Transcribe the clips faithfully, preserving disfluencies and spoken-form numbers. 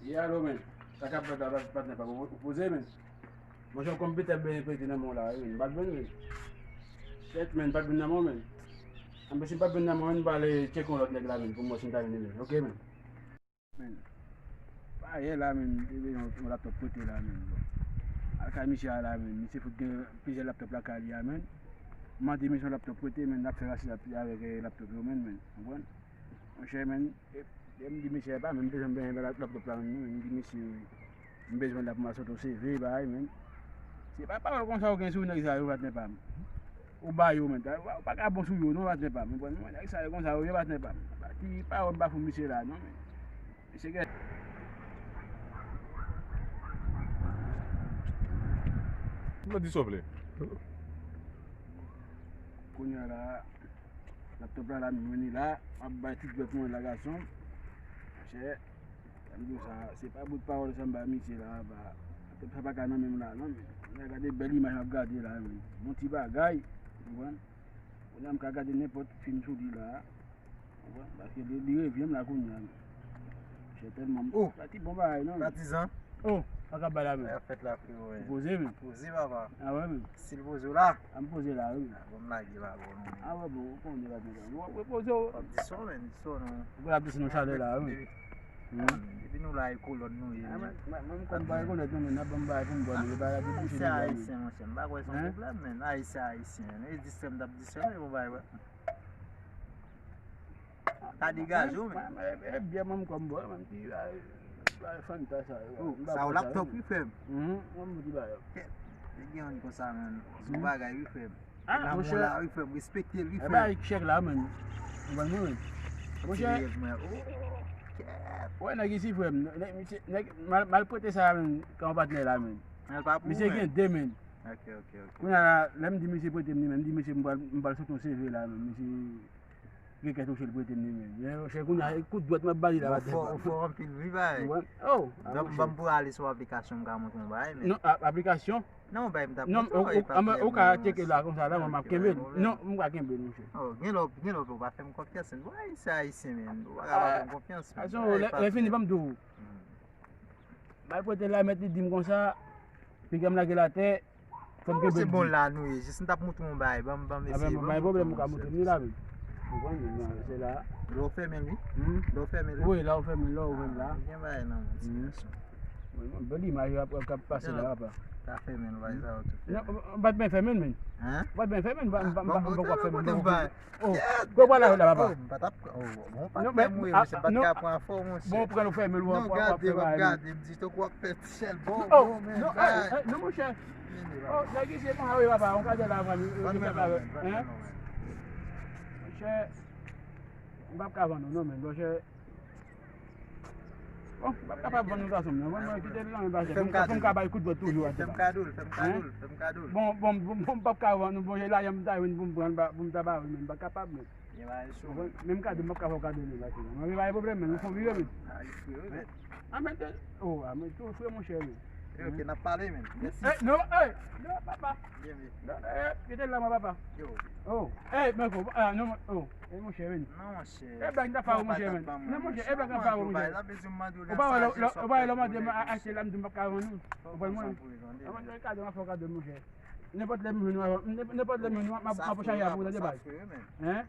Ye alo, men. Sa k ap fèt la, patnè pa m, ou poze, men. Monchè, w konn bitèp benyen prete nan men w la, wi, men. M pa t jwenn, men. Kèt, men, m pa t jwenn nan men w, men. Anben, si m pa t jwenn nan men w, men, m prale tcheke yon lòt nèg la, men, pou m wè si m ta jwenn li, men. Oke, men. Men. Pa yè la, men, m te bezwen yon laptòp prete la, men. Bon. Al kay misye a la, men. Misye fout gen plizyè laptòp lakay li a, men. M mande misye yon laptòp prete, men, l ap fè rasis avèk, eh, laptòp yo, men, men. Konprann? Monchè, men, e, e m di misye pa, men m bezwen, m bezwen laptòp la, men, men, m di misye, m bezwen l la pou m al sot yon C V, bagay, men. Se pa pawòl konsa ou gen sou nèg sa yo, patnè pa m. Ou ba yo, men, ou pa ka bon sou yo, non, patnè pa m. Ou konprann, men, nèg sa yo konsa yo ye, patnè pa m. Pa ti pawòl m pa fout misye la, non, men. Mesye gen. Mwen di sòple. Kounye a la, laptòp la, la, m jwenn li la, m ap bay ti dwèt mwen la, gason. Monchè, sa m di w sa, se pa bout pawòl sa m ba misye la, ba, laptòp sa pa ka nan men m la, non, men. Kounye a gade bèl imaj m ap gade la, men. Bon ti bagay, ou konprann? Kounye a m ka gade nenpòt fim sou li la. Ou konprann? Paske li, li revyen m la kounye a. Monchè, tèlman m, oh, sa ti bon bagay, non. Patizan. Oh, pa ka bay la, men. Sa fèt la, frero, wi. Ou poze, men. Poze, papa. Ah, wè, men. Si l poze w la. Ah, m poze la, wi. Ah, bon, m lage, pa bon, non. Ah, wè, bon, ou konnen, pa bon. Ou, ou poze w. Ap di sa, men, di sa, non. Ou ap di sa, non, chalè la, wi. Depi, hmm, depi nou la, e kolòn nou ye. Ah, men, men, men, m konn pa rekonèt, non, men n ap ban m bagay pou m bwè, men, bagay la debouche deja, men. Ayisyen, monchè, m pa kwè se yon pwoblèm, men. Ayisyen, ayisyen. E di sa m t ap di sa, men, bon, bagay, wè. Ta degaje w, men. Mwen, mwen, e, e, byè mwen, m kòm bò, mwen, ti, a, a, Fanta sa yo. Oh, m pa sa w pran sa, laptop, wi, frè m. Mhm, mwen, m di ba yo. Kèt, li gen yon konsa, man. Sou bagay, wi, frè m. Ah, lanmou monchè, la, wi, frè m. Respekte l, wi, e frè m. Ba chèk la, man. Ou konprann mwen, wi. Monchè. Ti rèv mwen. Oh, kèt. Wè, nèg isi, frè m. Nèg, misye, nèg, mal, mal prete sa, man, kòm patnè la, man. Misye gen de, man. Ok, ok, ok. Kounye a la, lè m di misye prete m li, man, m di misye, m pral, m pral sot yon C V la, man. Misye gen kè touche l prete m li menm. Men monchè, kounye a, e kout dwèt m ap ba li la, ou fò, ou fò anpil, wi, bay. Ou konprann? Oh, ah, monchè. Ban m pou ale sou aplikasyon, m ka montre yon bagay, men. Non, a-, aplikasyon? Non, bay, m t ap montre w, ou ka tcheke la, konsa la, mwen m ap kenbe l. Non, m pa kenbe l, monchè. Oh, gen lè, gen lè ou pa fè m konfyans, men. Bon, ayisyen, ayisyen, men. Ou pa ka pa fè m konfyans, men. Lè, lè fini, ban m di w. Bay prete l la, mèt li di m konsa, piga m lage l atè, fò m kenbe l di. Se bon la nou ye, jis m t ap montre yon bagay, ban m, ban m eseye, ban m montre w, monchè. Ah, ben, pa gen pwoblèm, ou ka montre m li la, men. Ou konprann, men, se la. Lè w fèmen l, wi. Hmm? Lè w fèmen l, wi. Wi, lè w fèmen l, lè w ouvri l la. Ah, gen bagay nan moun, ti gason. Wi, bon, bèl imaj ap, ap, ap pase la, papa. Ka fèmen l, bagay sa yo tou fèmen. Non, m pa t byen fèmen l, men. Hein? M pa t byen fèmen l, m pa, m pa, m pa, m pa, m pa fèmen l, non. Oh, kò w pral la, papa? Oh, m pa t ap, oh, bon, patnè m wi, monchè, m pa t ka pran fò, monchè. Bon, pran nou fèmen, w ap, w ap fè bagay. Gade, m di, tankou w ap fè ti sèl, bon, bon, men, non, eh, non, monchè. Oh, nèg isi, bon, ah wi, papa, on ka di la, papa, wi, papa, hein? Monchè, m p ap ka vann ou, non, men, monchè. Bon, m p ap kapab vann nou gason m nan. Mwen, mwen kite l nan men pastè. Pou m ka, pou m ka bay kout dwèt toujou atè la. Fè m kado l, fè m kado l, fè m kado l. Bon, bon, bon, bon, m p ap ka vann nou, bon, e lajan m ta jwenn pou m pran l, pou m ta ba ou, men m pa kapab, men. Ou konprann? Menm kado, m p ap ka fè w kado li, pastè. Mwen, pa gen pwoblèm, men, nou fè w vire, men. Ah, men, oh, ah, men, tou fre, monchè, men. Ok, n ap pale, men. Mèsi. Eh, non, eh, non, papa. Non, eh, kite l la, mwen, papa. Yo. Oh, eh, men, oh, ah, non, oh. E monchè, men. Non, monchè. E blag m t ap fè w, monchè, men. Non, monchè, e blag m t ap fè w, monchè. Ou pa wè lè, ou pa wè lè w mande m achte la, m di m p ap ka vann ou. Ou konprann mwen? Mwen, kado m ap fè w kado, monchè. Nenpòt lè m jwenn ou, nenpòt lè m jwenn ou, m ap, m ap chaje avè w, tande bay. Hein?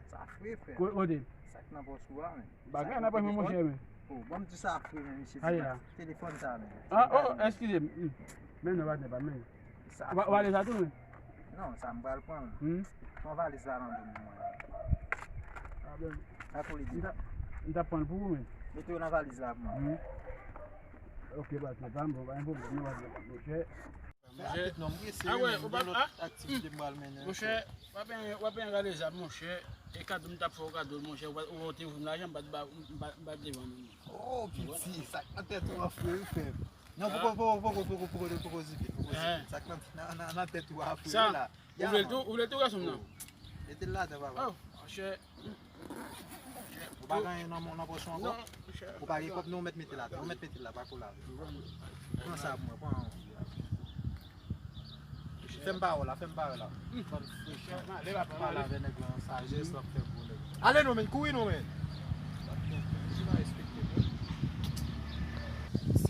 Kote? Sa k nan pòch ou a, men. Bagay nan pòch mwen, monchè, men. Oh, ban m di sa fre, men, mesye. Ayi la. Telefòn sa, men. Ah, oh, eskize m. Men non, patnè pa, men. Ou pa, ou pa ale sa tou, men? Non, sa m pral pran l. Hmm? Pran valiz la nan men mwen. Ah, ben. Sa pou li di. M t ap, m t ap pran l pou ou, men. Mete yo nan valiz la pou mwen. Hmm. Ok, patnè, pa m, pa gen pwoblèm, non, patnè, monchè. Rapid, non, m prese, ah, wè, men, ou pa, gen lòt aktivite m pral mennen. Monchè, w ap, w ap rale zam, monchè. E kado m t ap fè w kado, monchè. Ou, ou te voye m lajan, m pa t ba, m pa, m pa t devan nou. Oh, piti, sa k nan tèt ou an fre, wi, frè m. Non, poko, poko, poko, poko, poko, poko zipe, poko zipe. Sa k nan, nan, nan, nan tèt ou an fre la. Ou vle l tou, ou vle l tou, gason m nan? Mete l ladan, papa. Oh, monchè. Ou pa gen anyen nan, nan pòch ou ankò? Non, monchè. Ou pa gen kòb, non, ou mèt mete l ladan. Ou mèt mete l la, pa ko la. Pran sa pou mwen, pran. Fè m pawòl la, fè m pawòl la. Bann frekan. Pale avè nèg lan, sajès l ap fè pou nèg. Ale non, men, kouri non, men. Misye pa respekte moun. Si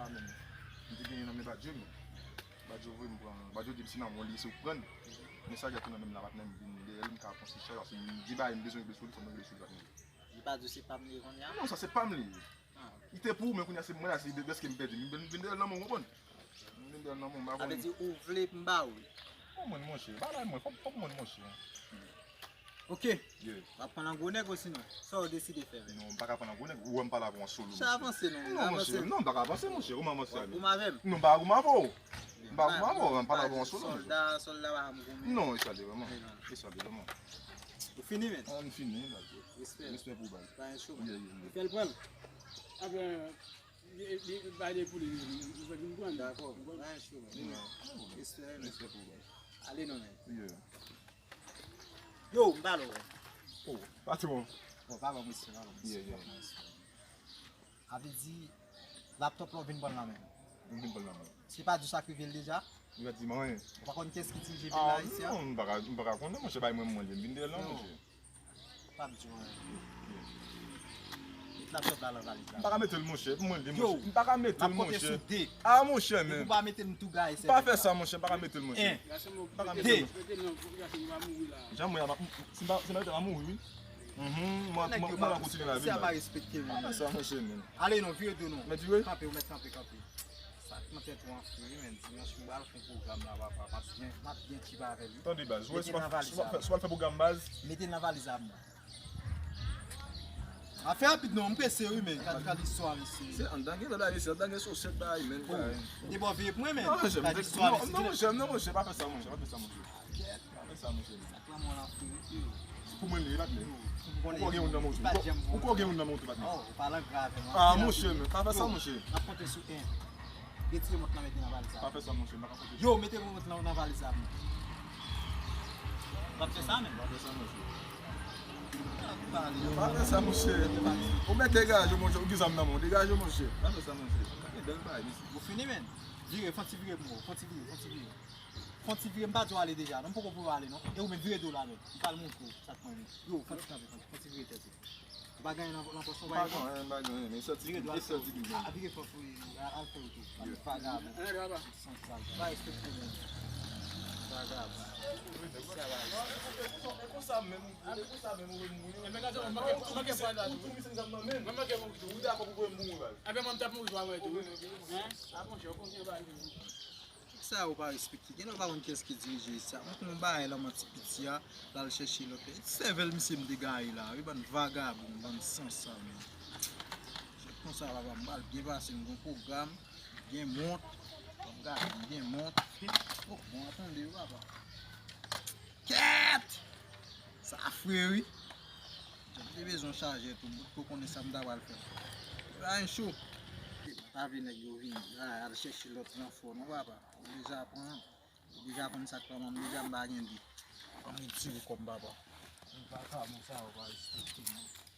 la menm. M te genyen nan men Badjo, men Badjo voye m pran, Badjo di m se nan men li se ou k pran l. Men sa gate nan men m la, patnè, m vin dèyè l, m ka pran se chay, paske m di bagay, m bezwen regle sou li, fò m regle sou li, patnè. Li pa di w se pa m li ye kounye a? Non, sa se pa m li ye. Ah. Li te pou ou, men kounye a se mwen la, se dèske m pèdi. M vin, m vin dèyè l nan men w, ou konprann? M vin dèyè l nan men w, m pa konn. Sa vle di ou vle m ba ou li? Ou konprann, monchè, pa bay mwen, fòk, fòk mwen, monchè. Ok. Yeah. W ap pran nan gwo nèg osinon? Sa w deside fè menm? Non, m pa ka pran nan gwo nèg. Ou wè m pale avè w an solo, monchè. Sa avanse non, non, monchè, avanse. Non, m pa ka avanse, monchè. Ou m avanse avè m? Ou m avè m? Non, m pa goumen avè w. M pa goumen avè w, m pale avè w an solo, monchè. Sòlda, sòlda pa goumen. Non, e sa li vrèman. E sa li vrèman. Ou fini, men? An fini, baz. Respè. Respè pou baz. Pa yon chou. Yeah, yeah, yeah. Fè l pran l. Apre, li, li, li bay de pou li, li, li, li fè vin pran l. Dakò. Pa yon chou, men. Yeah. Respè, men. Respè pou baz. Ale non, men. Yeah. Yo, m pale w. Oh, patwon. Bon, pa ban m respè, pa ban m respè. Yeah, yeah. Pa ban m respè. Sa vle di, laptòp la w vin pran l nan men m. M vin pran l nan men w. Se pa di w sa k rive l deja? Li pa di m anyen. Ou pa konn kiyès ki dirije peyi la, ayisyen an? Ah, non, m pa ka, m pa ka konnen, monchè, bay mwen mwen li, m vin dèyè l non, monchè. Pa m di w anyen. Met laptòp la nan valiz la. M pa ka mete l, monchè, pou mwen li, monchè. M pa ka mete l, monchè. Yo, m ap konte sou de. Ah, monchè, men. Depi w pa mete m tou gaye, sèvè. Pa fè sa, monchè, m pa ka mete l, monchè. En. M pa ka mete l, monchè. Jan mwen ap, si m pa, si m pa mete l, m ap mouri, wi. Mhm, mwen, mwen, mwen ap kontinye lavi m. Nèg yo pa respekte moun. Pa fè sa, monchè, men. Ale non, vire do non. Mèt vire? Kanpe, ou mèt kanpe, kanpe. Sa k nan tèt ou anfle wi, men. Dimanch m pral fè yon pwogram la, papa. M ap byen, m ap byen tchiba avè l wi. Tande, baz. Ou wè, si w ap fè pwogram, baz. Mete l nan valiz la pou mwen. M ap fè rapid non, m prese wi, men. Gad, gad istwa, mesye. Se anndan gen bagay, mesye. Anndan gen sosèt bagay, men. Bon, de bò veye pou mwen, men. Gad istwa, mesye. Non, monchè, non, monchè, pa fè sa, monchè, pa fè sa, monchè. Kèt. Pa fè sa, monchè. Sa k lan mwen la frè, frè. Pou mwen li, patnè. Ou kwè gen youn nan men w tou? Ou kwè gen youn nan men w tou, patnè? Oh, ou pale anglè avè m. Ah, monchè, men pa fè sa, monchè. N ap konte sou en. Retire mont lan, mete nan valiz la. Pa fè sa, monchè, m pa ka konte. Yo, mete mont lan nan valiz la, men. W ap fè sa, men? Pa fè sa, monchè. Pa fè sa, monchè. Ou mèt degaje w, monchè. Ou gen zam nan men w. Degaje w, monchè. Pa fè sa, monchè. Ou fini, men. Vire, fè yon ti vire pou mwen. Fè yon ti vire, fè yon ti vire. Fè yon ti vire, m pa di w ale deja, non, m poko voye w ale, non. E ou menm, vire do w la menm. M pral montre w sa k mwen menm. Yo, fè yon ti kanpe, fè yon ti vire tèt ou. Ou pa gen anyen nan, nan pòch ou, ou pa gen anyen, non? M pa gen anyen, men sòti, vire do w al, e sòti pi byen. A, vire fò pou li, al, al fè wout ou. Vagabon. San sal. Pa respekte moun. Vagabon. Sa va. E konsa menm, e konsa menm ou vin mouri. Ou touris, ou touris, ou dakò pou mouri, baz. Ebyen, mwen, m t ap mouri, pa mwen tou. Hein? A, monchè, ou konn gen bagay. Sa yo pa respekte. Gen lè ou pa konn kiyès ki dirije sa. Mwen konn yon bagay la, mwen ti piti a, l al chèche lòt. Sèvèl misye m te gaye la, wi, bann vagabon, bann sansal, men. Se konsa, papa, m pral byen pase, m gen pwogram, gen mont. Ban m gade, m gen mont. Oh, bon, atann, wi, papa. Kèt! Sa fre, wi. Jan m te bezwen chajè tou, m potko konnen sa m ta pral fè. Sa en cho. Mwen pa vle nèg yo vini la, al chèche lòt ranfò, non, papa. Ou deja pran, ou deja konn sa k pa manm, deja m pa gen li. Ban m retire kò m, papa. Yon vakabon sa yo pa respekte m.